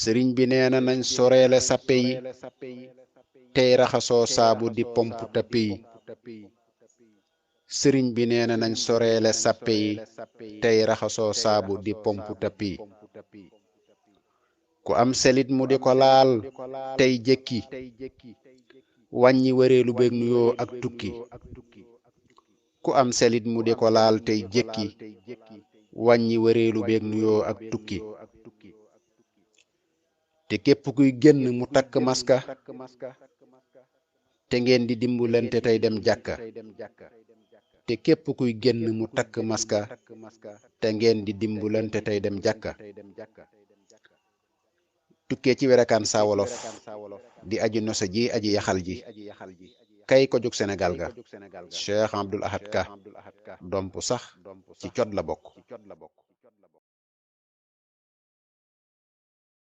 sëriñ bi nee na nañ soreele sappe yi tey raxasoo saabu di pomp tappe yi sëriñ bi nee na nañ soreele sappe yi tey raxasoo saabu di pomp tappe yi ku am selit mu di ko laal tey jëkki wàññi wëreelu beeg nuyoo ak tukki ku am selit mu di ko laal tey jëkki wàññi wëreelu beeg nuyoo ak tukki te képp kuy génn mu takk maska te ngeen di dimbalante tey dem jàkka te képp kuy génn mu takk maska te ngeen di dimbalante tey dem jàkka tukkee ci werakaan saa wolof di aji nosa ji aji yaxal ji kay ko jóg Sénégal ga Cheikh Abdoul Ahad Ka domp sax ci cot la bokk